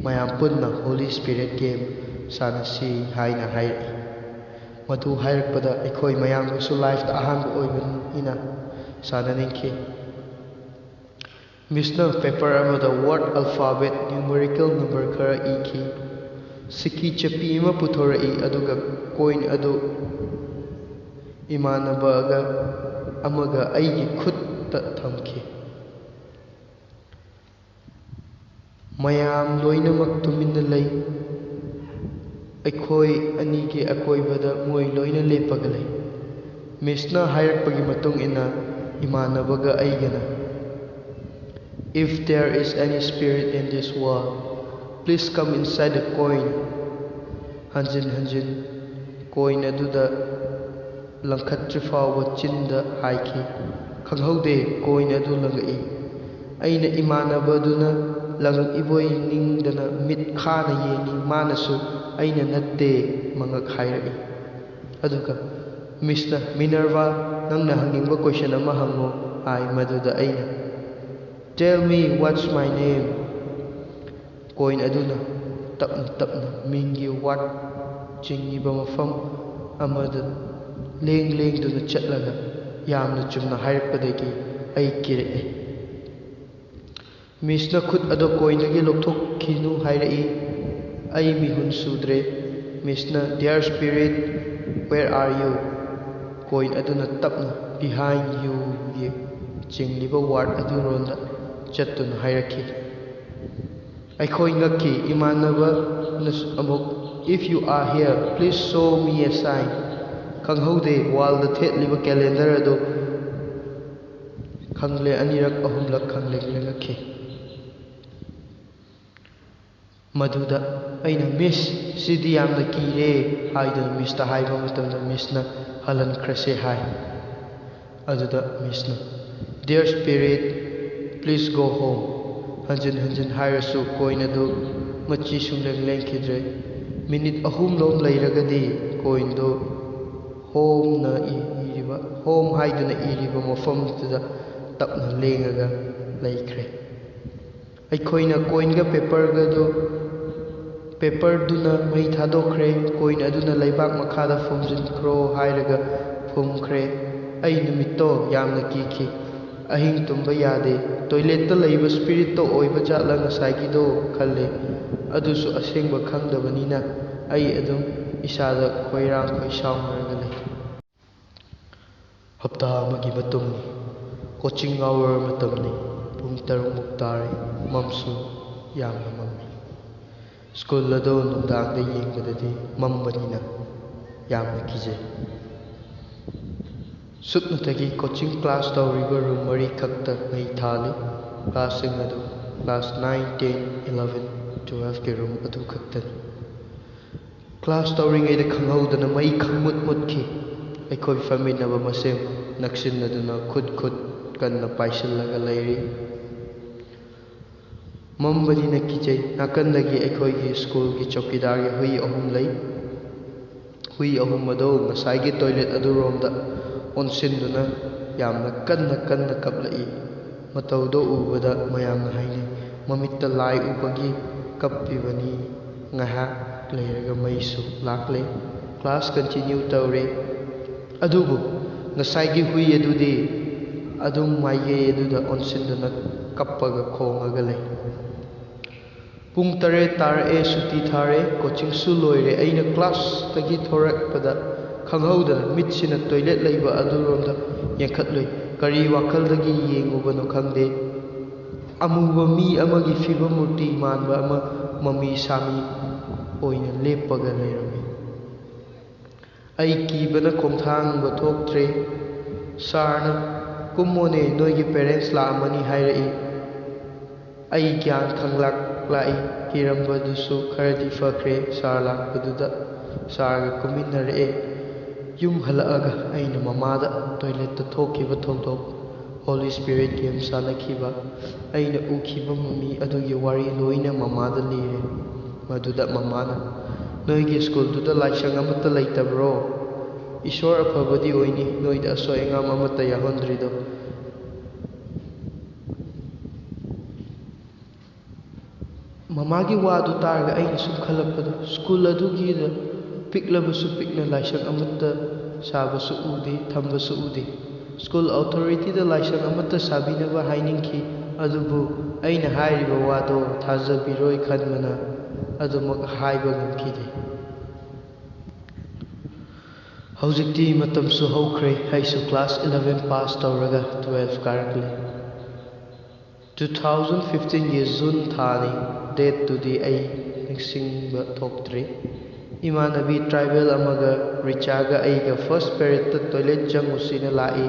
ꯃꯌꯥꯝ ꯄꯨꯟꯅ ꯍꯣꯂꯤ ꯁ꯭ꯄꯤꯔꯤꯠ ꯒꯦꯝ ꯁꯥꯟꯅꯁꯤ" ꯍꯥꯏꯅ ꯍꯥꯏꯔꯛꯏ꯫ ꯃꯗꯨ ꯍꯥꯏꯔꯛꯄꯗ ꯑꯩꯈꯣꯏ ꯃꯌꯥꯝꯒꯤꯁꯨ ꯂꯥꯏꯐꯇ ꯑꯍꯥꯟꯕ ꯑꯣꯏꯕꯅꯤꯅ ꯁꯥꯟꯅꯅꯤꯡꯈꯤ꯫ ꯃꯤꯁꯅ ꯄꯦꯄꯔ ꯑꯃꯗ ꯋꯥꯔꯗ, ꯑꯜꯐꯥꯕꯦꯠ, ꯅ꯭ꯌꯨꯃꯔꯤꯀꯦꯜ ꯅꯝꯕꯔ ꯈꯔ ꯏꯈꯤ꯫ ꯁꯤꯀꯤ ꯆꯞꯄꯤ ꯑꯃ ꯄꯨꯊꯣꯔꯛꯏ, ꯑꯗꯨꯒ ꯀꯣꯏꯟ ꯑꯗꯨ ꯏꯃꯥꯟꯅꯕꯒ ꯑꯃꯒ ꯑꯩꯒꯤ ꯈꯨꯠꯇ ꯊꯝꯈꯤ꯫ ꯃꯌꯥꯝ ꯂꯣꯏꯅꯃꯛ ꯇꯨꯃꯤꯟꯅ ꯂꯩ꯫ ꯑꯩꯈꯣꯏ ꯑꯅꯤꯒꯤ ꯑꯀꯣꯏꯕꯗ ꯃꯣꯏ ꯂꯣꯏꯅ ꯂꯦꯞꯄꯒ ꯂꯩ꯫ ꯃꯤꯁꯅ ꯍꯥꯏꯔꯛꯄꯒꯤ ꯃꯇꯨꯡ ꯏꯟꯅ ꯏꯃꯥꯟꯅꯕꯒ ꯑꯩꯒꯅ, "If there is any spirit in this world, please come inside the coin." ꯍꯟꯖꯤꯟ ꯍꯟꯖꯤꯟ ꯀꯣꯏꯟ ꯑꯗꯨꯗ ꯂꯪꯈꯠꯇ꯭ꯔꯤ ꯐꯥꯎꯕ ꯆꯤꯟꯗ ꯍꯥꯏꯈꯤ꯫ ꯈꯪꯍꯧꯗꯦ, ꯀꯣꯏꯟ ꯑꯗꯨ ꯂꯪꯉꯛꯏ꯫ ꯑꯩꯅ ꯏꯃꯥꯟꯅꯕꯗꯨꯅ ꯂꯪꯉꯛꯏꯕꯣꯏ ꯅꯤꯡꯗꯅ ꯃꯤꯠ ꯈꯥꯅ ꯌꯦꯡꯉꯤ꯫ ꯃꯥꯅꯁꯨ "ꯑꯩꯅ ꯅꯠꯇꯦ" ꯃꯉꯛ ꯍꯥꯏꯔꯛꯏ꯫ ꯑꯗꯨꯒ ꯃꯤꯁꯅ, "ꯃꯤꯅꯔꯚꯥ, ꯅꯪꯅ ꯍꯪꯅꯤꯡꯕ ꯀꯣꯏꯁꯟ ꯑꯃ ꯍꯪꯉꯨ" ꯍꯥꯏ꯫ ꯃꯗꯨꯗ ꯑꯩꯅ, "Tell me what's my name?" Coin ꯑꯗꯨꯅ ꯇꯞꯅ ꯇꯞꯅ ꯃꯤꯡꯒꯤ ꯋꯥꯔꯗ ꯆꯤꯡꯉꯤꯕ ꯃꯐꯝ ꯑꯃꯗ ꯂꯦꯡ ꯂꯦꯡꯗꯨꯅ ꯆꯠꯂꯒ ꯌꯥꯝꯅ ꯆꯨꯝꯅ ꯍꯥꯏꯔꯛꯄꯗꯒꯤ ꯑꯩ ꯀꯤꯔꯛꯑꯦ꯫ ꯃꯤꯁꯅ ꯈꯨꯠ ꯑꯗꯨ ꯀꯣꯏꯟꯗꯒꯤ ꯂꯧꯊꯣꯛꯈꯤꯅꯨ ꯍꯥꯏꯔꯛꯏ꯫ ꯑꯩ ꯃꯤꯍꯨꯟ ꯁꯨꯗ꯭ꯔꯦ꯫ ꯃꯤꯁꯅ, "Dear spirit, where are you?" Coin ꯑꯗꯨꯅ ꯇꯞꯅ "Behind you"ꯒꯤ ꯆꯤꯡꯂꯤꯕ ꯋꯥꯔꯗ ꯑꯗꯨꯔꯣꯝꯗ ꯆꯠꯇꯨꯅ ꯍꯥꯏꯔꯛꯈꯤ꯫ ꯑꯩꯈꯣꯏ ꯉꯛꯈꯤ꯫ ꯏꯃꯥꯟꯅꯕꯅꯁꯨ ꯑꯃꯨꯛ, "If you are here, please show me a sign." ꯈꯪꯍꯧꯗꯦ, ꯋꯥꯜꯗ ꯊꯦꯠꯂꯤꯕ ꯀꯦꯂꯦꯟꯗꯔ ꯑꯗꯨ ꯈꯪꯂꯦ, ꯑꯅꯤꯔꯛ ꯑꯍꯨꯝꯂꯛ ꯈꯪꯂꯦ ꯂꯦꯡꯉꯛꯈꯤ꯫ ꯃꯗꯨꯗ ꯑꯩꯅ, "ꯃꯤꯁ, ꯁꯤꯗꯤ ꯌꯥꯝꯅ ꯀꯤꯔꯦ" ꯍꯥꯏꯗꯨꯅ ꯃꯤꯁꯇ ꯍꯥꯏꯕ ꯃꯇꯝꯗ ꯃꯤꯁꯅ "ꯍꯜꯍꯟꯈ꯭ꯔꯁꯦ" ꯍꯥꯏ꯫ ꯑꯗꯨꯗ ꯃꯤꯁꯅ, "Dear spirit, please go home." ꯍꯟꯖꯤꯟ ꯍꯟꯖꯤꯟ ꯍꯥꯏꯔꯁꯨ ꯀꯣꯏꯟ ꯑꯗꯨ ꯃꯆꯤ ꯁꯨꯡꯂꯦꯡ ꯂꯦꯡꯈꯤꯗ꯭ꯔꯦ꯫ ꯃꯤꯅꯤꯠ ꯑꯍꯨꯝ ꯂꯣꯝ ꯂꯩꯔꯒꯗꯤ ꯀꯣꯏꯟꯗꯨ "Home"ꯅ ꯏꯔꯤꯕ, "Home" ꯍꯥꯏꯗꯨꯅ ꯏꯔꯤꯕ ꯃꯐꯝꯗꯨꯗ ꯇꯞꯅ ꯂꯦꯡꯉꯒ ꯂꯩꯈ꯭ꯔꯦ꯫ ꯑꯩꯈꯣꯏꯅ ꯀꯣꯏꯟꯒ ꯄꯦꯄꯔꯒꯗꯨ, ꯄꯦꯄꯔꯗꯨꯅ ꯃꯩ ꯊꯥꯗꯣꯛꯈ꯭ꯔꯦ꯫ ꯀꯣꯏꯟ ꯑꯗꯨꯅ "ꯂꯩꯕꯥꯛ ꯃꯈꯥꯗ ꯐꯨꯝꯖꯤꯟꯈ꯭ꯔꯣ" ꯍꯥꯏꯔꯒ ꯐꯨꯝꯈ꯭ꯔꯦ꯫ ꯑꯩ ꯅꯨꯃꯤꯠꯇꯣ ꯌꯥꯝꯅ ꯀꯤꯈꯤ꯫ ꯑꯍꯤꯡ ꯇꯨꯝꯕ ꯌꯥꯗꯦ꯫ ꯇꯣꯏꯂꯦꯠꯇ ꯂꯩꯕ ꯁ꯭ꯄꯤꯔꯤꯠꯇꯣ ꯑꯣꯏꯕ ꯖꯥꯠꯂ ꯉꯁꯥꯏꯒꯤꯗꯣ ꯈꯜꯂꯦ꯫ ꯑꯗꯨꯁꯨ ꯑꯁꯦꯡꯕ ꯈꯪꯗꯕꯅꯤꯅ ꯑꯩ ꯑꯗꯨꯝ ꯏꯁꯥꯗ ꯈꯣꯏꯔꯥꯡ ꯈꯣꯏꯁꯥꯎꯅꯔꯒ ꯂꯩ꯫ ꯍꯞꯇꯥ ꯑꯃꯒꯤ ꯃꯇꯨꯡꯅꯤ꯫ ꯀꯣꯆꯤꯡ ꯑꯋꯔ ꯃꯇꯝꯅꯤ꯫ ꯄꯨꯡ ꯇꯔꯨꯛꯃꯨꯛ ꯇꯥꯔꯦ꯫ ꯃꯝꯁꯨ ꯌꯥꯝꯅ ꯃꯝꯃꯤ꯫ ꯁ꯭ꯀꯨꯜ ꯑꯗꯨ ꯅꯨꯡꯗꯥꯡꯗ ꯌꯦꯡꯕꯗꯗꯤ ꯃꯝꯕꯅꯤꯅ ꯌꯥꯝꯅ ꯀꯤꯖꯩ꯫ ꯁꯨꯞꯅꯇꯒꯤ ꯀꯣꯆꯤꯡ ꯀ꯭ꯂꯥꯁ ꯇꯧꯔꯤꯕ ꯔꯨꯝ ꯃꯔꯤꯈꯛꯇ ꯃꯩ ꯊꯥꯜꯂꯤ꯫ ꯀ꯭ꯂꯥꯁꯁꯤꯡ ꯑꯗꯨ ꯀ꯭ꯂꯥꯁ ꯅꯥꯏꯟ, ꯇꯦꯟ, ꯏꯂꯚꯦꯟ, ꯇꯨꯋꯦꯜꯐꯀꯤ ꯔꯨꯝ ꯑꯗꯨ ꯈꯛꯇꯅꯤ꯫ ꯀ꯭ꯂꯥꯁ ꯇꯧꯔꯤꯉꯩꯗ ꯈꯪꯍꯧꯗꯅ ꯃꯩ ꯈꯪꯃꯨꯠ ꯃꯨꯠꯈꯤ꯫ ꯑꯩꯈꯣꯏ ꯐꯝꯃꯤꯟꯅꯕ ꯃꯁꯦꯝ ꯅꯛꯁꯤꯟꯅꯗꯨꯅ ꯈꯨꯠ ꯈꯨꯠ ꯀꯟꯅ ꯄꯥꯏꯁꯤꯜꯂꯒ ꯂꯩꯔꯤ꯫ ꯃꯝꯕꯅꯤꯅ ꯀꯤꯖꯩ꯫ ꯅꯥꯀꯟꯗꯒꯤ ꯑꯩꯈꯣꯏꯒꯤ ꯁ꯭ꯀꯨꯜꯒꯤ ꯆꯧꯀꯤꯗꯥꯔꯒꯤ ꯍꯨꯏ ꯑꯍꯨꯝ ꯂꯩ꯫ ꯍꯨꯏ ꯑꯍꯨꯝ ꯑꯗꯨ ꯉꯁꯥꯏꯒꯤ ꯇꯣꯏꯂꯦꯠ ꯑꯗꯨꯔꯣꯝꯗ ꯑꯣꯟꯁꯤꯟꯗꯨꯅ ꯌꯥꯝꯅ ꯀꯟꯅ ꯀꯟꯅ ꯀꯞꯂꯛꯏ꯫ ꯃꯇꯧꯗꯣ ꯎꯕꯗ ꯃꯌꯥꯝꯅ ꯍꯥꯏꯅꯩ, "ꯃꯃꯤꯠꯇ ꯂꯥꯏ ꯎꯕꯒꯤ ꯀꯞꯄꯤꯕꯅꯤ"꯫ ꯉꯥꯏꯍꯥꯛ ꯂꯩꯔꯒ ꯃꯩꯁꯨ ꯂꯥꯛꯂꯦ꯫ ꯀ꯭ꯂꯥꯁ ꯀꯟꯇꯤꯅ꯭ꯌꯨ ꯇꯧꯔꯦ꯫ ꯑꯗꯨꯕꯨ ꯉꯁꯥꯏꯒꯤ ꯍꯨꯏ ꯑꯗꯨꯗꯤ ꯑꯗꯨꯝ ꯃꯥꯏꯀꯩ ꯑꯗꯨꯗ ꯑꯣꯟꯁꯤꯟꯗꯨꯅ ꯀꯞꯄꯒ ꯈꯣꯡꯉꯒ ꯂꯩ꯫ ꯄꯨꯡ ꯇꯔꯦꯠ ꯇꯥꯔꯛꯑꯦ, ꯁꯨꯇꯤ ꯊꯥꯔꯦ, ꯀꯣꯆꯤꯡꯁꯨ ꯂꯣꯏꯔꯦ꯫ ꯑꯩꯅ ꯀ꯭ꯂꯥꯁꯇꯒꯤ ꯊꯣꯔꯛꯄꯗ ꯈꯪꯍꯧꯗꯅ ꯃꯤꯠꯁꯤꯅ ꯇꯣꯏꯂꯦꯠ ꯂꯩꯕ ꯑꯗꯨꯔꯣꯝꯗ ꯌꯦꯡꯈꯠꯂꯨꯏ꯫ ꯀꯔꯤ ꯋꯥꯈꯜꯗꯒꯤ ꯌꯦꯡꯉꯨꯕꯅꯣ ꯈꯪꯗꯦ, ꯑꯃꯨꯕ ꯃꯤ ꯑꯃꯒꯤ ꯐꯤꯕꯝ ꯃꯨꯔꯇꯤ ꯃꯥꯟꯕ ꯑꯃ ꯃꯃꯤ ꯁꯥꯃꯤ ꯑꯣꯏꯅ ꯂꯦꯞꯄꯒ ꯂꯩꯔꯝꯃꯤ꯫ ꯑꯩ ꯀꯤꯕꯅ ꯈꯣꯡꯊꯥꯡꯕ ꯊꯣꯛꯇ꯭ꯔꯦ꯫ ꯁꯥꯔꯅ, "ꯀꯨꯝꯃꯣꯅꯦ, ꯅꯣꯏꯒꯤ ꯄꯦꯔꯦꯟꯁ ꯂꯥꯛꯑꯝꯃꯅꯤ" ꯍꯥꯏꯔꯛꯏ꯫ ꯑꯩ ꯒ꯭ꯌꯥꯟ ꯈꯪꯂꯥꯛ ꯂꯥꯛꯏ꯫ ꯀꯤꯔꯝꯕꯗꯨꯁꯨ ꯈꯔꯗꯤ ꯐꯈ꯭ꯔꯦ ꯁꯥꯔ ꯂꯥꯛꯄꯗꯨꯗ꯫ ꯁꯥꯔꯒ ꯀꯨꯝꯃꯤꯟꯅꯔꯛꯑꯦ꯫ ꯌꯨꯝ ꯍꯜꯂꯛꯑꯒ ꯑꯩꯅ ꯃꯃꯥꯗ ꯇꯣꯏꯂꯦꯠꯇ ꯊꯣꯛꯈꯤꯕ ꯊꯧꯗꯣꯛ, ꯍꯣꯂꯤ ꯁ꯭ꯄꯤꯔꯤꯠ ꯒꯦꯝ ꯁꯥꯟꯅꯈꯤꯕ, ꯑꯩꯅ ꯎꯈꯤꯕ ꯃꯃꯤ ꯑꯗꯨꯒꯤ ꯋꯥꯔꯤ ꯂꯣꯏꯅ ꯃꯃꯥꯗ ꯂꯤꯔꯦ꯫ ꯃꯗꯨꯗ ꯃꯃꯥꯅ, "ꯅꯣꯏꯒꯤ ꯁ꯭ꯀꯨꯜꯗꯨꯗ ꯂꯥꯏꯁꯪ ꯑꯃꯠꯇ ꯂꯩꯇꯕ꯭ꯔꯣ? ꯏꯁꯣꯔ ꯑꯐꯕꯗꯤ ꯑꯣꯏꯅꯤ, ꯅꯣꯏꯗ ꯑꯁꯣꯏ ꯑꯉꯥꯝ ꯑꯃꯠꯇ ꯌꯥꯎꯍꯟꯗ꯭ꯔꯤꯗꯣ"꯫ ꯃꯃꯥꯒꯤ ꯋꯥꯗꯨ ꯇꯥꯔꯒ ꯑꯩꯅ ꯁꯨꯝ ꯈꯜꯂꯛꯄꯗ, ꯁ꯭ꯀꯨꯜ ꯑꯗꯨꯒꯤꯗ ꯄꯤꯛꯂꯕꯁꯨ ꯄꯤꯛꯅ ꯂꯥꯏꯁꯪ ꯑꯃꯠꯇ ꯁꯥꯕꯁꯨ ꯎꯗꯦ, ꯊꯝꯕꯁꯨ ꯎꯗꯦ꯫ ꯁ꯭ꯀꯨꯜ ꯑꯣꯊꯣꯔꯤꯇꯤꯗ ꯂꯥꯏꯁꯪ ꯑꯃꯠꯇ ꯁꯥꯕꯤꯅꯕ ꯍꯥꯏꯅꯤꯡꯈꯤ, ꯑꯗꯨꯕꯨ ꯑꯩꯅ ꯍꯥꯏꯔꯤꯕ ꯋꯥꯗꯣ ꯊꯥꯖꯕꯤꯔꯣꯏ ꯈꯟꯕꯅ ꯑꯗꯨꯃꯛ ꯍꯥꯏꯕ ꯉꯝꯈꯤꯗꯦ꯫ ꯍꯧꯖꯤꯛꯇꯤ ꯃꯇꯝꯁꯨ ꯍꯧꯈ꯭ꯔꯦ, ꯑꯩꯁꯨ ꯀ꯭ꯂꯥꯁ ꯏꯂꯚꯦꯟ ꯄꯥꯁ ꯇꯧꯔꯒ ꯇꯨꯋꯦꯜꯐ ꯀꯥꯔꯛꯂꯤ꯫ ꯇꯨ ꯊꯥꯎꯖꯟ ꯐꯤꯐꯇꯤꯟꯒꯤ ꯖꯨꯟ ꯊꯥꯅꯤ, ꯗꯦꯠꯇꯨꯗꯤ ꯑꯩ ꯅꯤꯡꯁꯤꯡꯕ ꯊꯣꯛꯇ꯭ꯔꯤ꯫ ꯏꯃꯥꯟꯅꯕꯤ ꯇ꯭ꯔꯥꯏꯕꯦꯜ ꯑꯃꯒ ꯔꯤꯆꯥꯒ ꯑꯩꯒ ꯐꯥꯔꯁ ꯄꯦꯔꯦꯠꯇ ꯇꯣꯏꯂꯦꯠ ꯆꯪꯉꯨꯁꯤꯅ ꯂꯥꯛꯏ꯫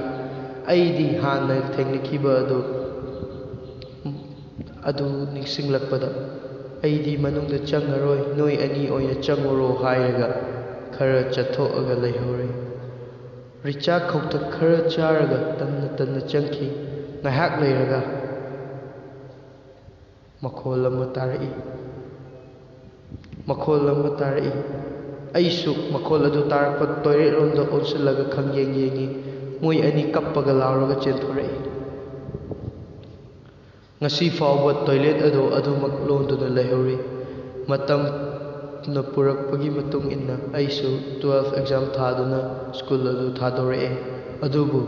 ꯑꯩꯗꯤ ꯍꯥꯟꯅ ꯊꯦꯡꯅꯈꯤꯕ ꯑꯗꯨ ꯑꯗꯨ ꯅꯤꯡꯁꯤꯡꯂꯛꯄꯗ, "ꯑꯩꯗꯤ ꯃꯅꯨꯡꯗ ꯆꯪꯉꯔꯣꯏ, ꯅꯣꯏ ꯑꯅꯤ ꯑꯣꯏꯅ ꯆꯪꯉꯨꯔꯣ" ꯍꯥꯏꯔꯒ ꯈꯔ ꯆꯠꯊꯣꯛꯑꯒ ꯂꯩꯍꯧꯔꯦ꯫ ꯔꯤꯆꯥ ꯈꯧꯇꯛ ꯈꯔ ꯆꯥꯔꯒ ꯇꯟꯅ ꯇꯟꯅ ꯆꯪꯈꯤ꯫ ꯉꯥꯏꯍꯥꯛ ꯂꯩꯔꯒ ꯃꯈꯣꯜ ꯑꯃ ꯇꯥꯔꯛꯏ꯫ ꯃꯈꯣꯜ ꯑꯃ ꯇꯥꯔꯛꯏ꯫ ꯑꯩꯁꯨ ꯃꯈꯣꯜ ꯑꯗꯨ ꯇꯥꯔꯛꯄ ꯇꯣꯏꯂꯦꯠ ꯔꯣꯝꯗ ꯑꯣꯟꯁꯤꯜꯂꯒ ꯈꯪꯌꯦꯡ ꯌꯦꯡꯉꯤ꯫ ꯃꯣꯏ ꯑꯅꯤ ꯀꯞꯄꯒ ꯂꯥꯎꯔꯒ ꯆꯦꯟꯊꯣꯔꯛꯏ꯫ ꯉꯁꯤ ꯐꯥꯎꯕ ꯇꯣꯏꯂꯦꯠ ꯑꯗꯨ ꯑꯗꯨꯃꯛ ꯂꯣꯟꯗꯨꯅ ꯂꯩꯍꯧꯔꯤ꯫ ꯃꯇꯝꯅ ꯄꯨꯔꯛꯄꯒꯤ ꯃꯇꯨꯡ ꯏꯟꯅ ꯑꯩꯁꯨ ꯇꯨꯋꯦꯜꯐ ꯑꯦꯛꯖꯥꯝ ꯊꯥꯗꯨꯅ ꯁ꯭ꯀꯨꯜ ꯑꯗꯨ ꯊꯥꯗꯣꯔꯛꯑꯦ꯫ ꯑꯗꯨꯕꯨ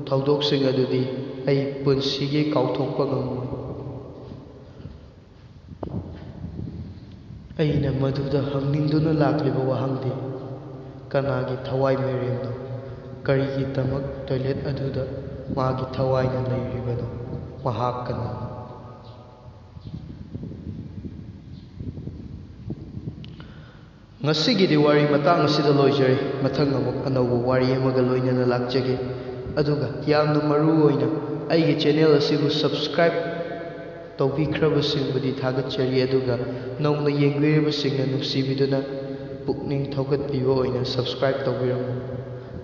ꯊꯧꯗꯣꯛꯁꯤꯡ ꯑꯗꯨꯗꯤ ꯑꯩ ꯄꯨꯟꯁꯤꯒꯤ ꯀꯥꯎꯊꯣꯛꯄ ꯉꯝꯃꯣꯏ꯫ ꯑꯩꯅ ꯃꯗꯨꯗ ꯍꯪꯅꯤꯡꯗꯨꯅ ꯂꯥꯛꯂꯤꯕ ꯋꯥꯍꯪꯗꯤ, ꯀꯅꯥꯒꯤ ꯊꯋꯥꯏ ꯃꯤꯔꯦꯝꯅꯣ? ꯀꯔꯤꯒꯤꯗꯃꯛ ꯇꯣꯏꯂꯦꯠ ꯑꯗꯨꯗ ꯃꯥꯒꯤ ꯊꯋꯥꯏꯅ ꯂꯩꯔꯤꯕꯅꯣ? ꯃꯍꯥꯛ ꯀꯅꯥꯅꯣ? ꯉꯁꯤꯒꯤꯗꯤ ꯋꯥꯔꯤ ꯃꯇꯥꯡ ꯑꯁꯤꯗ ꯂꯣꯏꯖꯔꯦ꯫ ꯃꯊꯪ ꯑꯃꯨꯛ ꯑꯅꯧꯕ ꯋꯥꯔꯤ ꯑꯃꯒ ꯂꯣꯏꯅꯅ ꯂꯥꯛꯆꯒꯦ꯫ ꯑꯗꯨꯒ ꯌꯥꯝꯅ ꯃꯔꯨ ꯑꯣꯏꯅ ꯑꯩꯒꯤ ꯆꯦꯅꯦꯜ ꯑꯁꯤꯕꯨ ꯁꯕꯁꯀ꯭ꯔꯥꯏꯕ ꯇꯧꯕꯤꯈ꯭ꯔꯕꯁꯤꯡꯕꯨꯗꯤ ꯊꯥꯒꯠꯆꯔꯤ, ꯑꯗꯨꯒ ꯅꯧꯅ ꯌꯦꯡꯕꯤꯔꯤꯕꯁꯤꯡꯅ ꯅꯨꯡꯁꯤꯕꯤꯗꯨꯅ ꯄꯨꯛꯅꯤꯡ ꯊꯧꯒꯠꯄꯤꯕ ꯑꯣꯏꯅ ꯁꯕꯁꯀ꯭ꯔꯥꯏꯕ ꯇꯧꯕꯤꯔꯝꯃꯨ꯫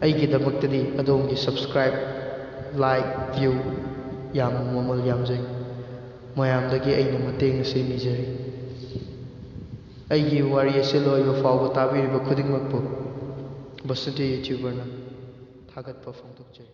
ꯑꯩꯒꯤꯗꯃꯛꯇꯗꯤ ꯑꯗꯣꯝꯒꯤ ꯁꯕꯁꯀ꯭ꯔꯥꯏꯕ, ꯂꯥꯏꯛ, ꯚ꯭ꯌꯨ ꯌꯥꯝꯅ ꯃꯃꯜ ꯌꯥꯝꯖꯩ꯫ ꯃꯌꯥꯝꯗꯒꯤ ꯑꯩꯅ ꯃꯇꯦꯡ ꯑꯁꯤ ꯅꯤꯖꯔꯤ꯫ ꯑꯩꯒꯤ ꯋꯥꯔꯤ ꯑꯁꯤ ꯂꯣꯏꯕ ꯐꯥꯎꯕ ꯇꯥꯕꯤꯔꯤꯕ ꯈꯨꯗꯤꯡꯃꯛꯄꯨ ꯕꯁꯟꯇꯤ ꯌꯨꯇ꯭ꯌꯨꯕꯔꯅ ꯊꯥꯒꯠꯄ ꯐꯣꯡꯗꯣꯛꯆꯔꯤ꯫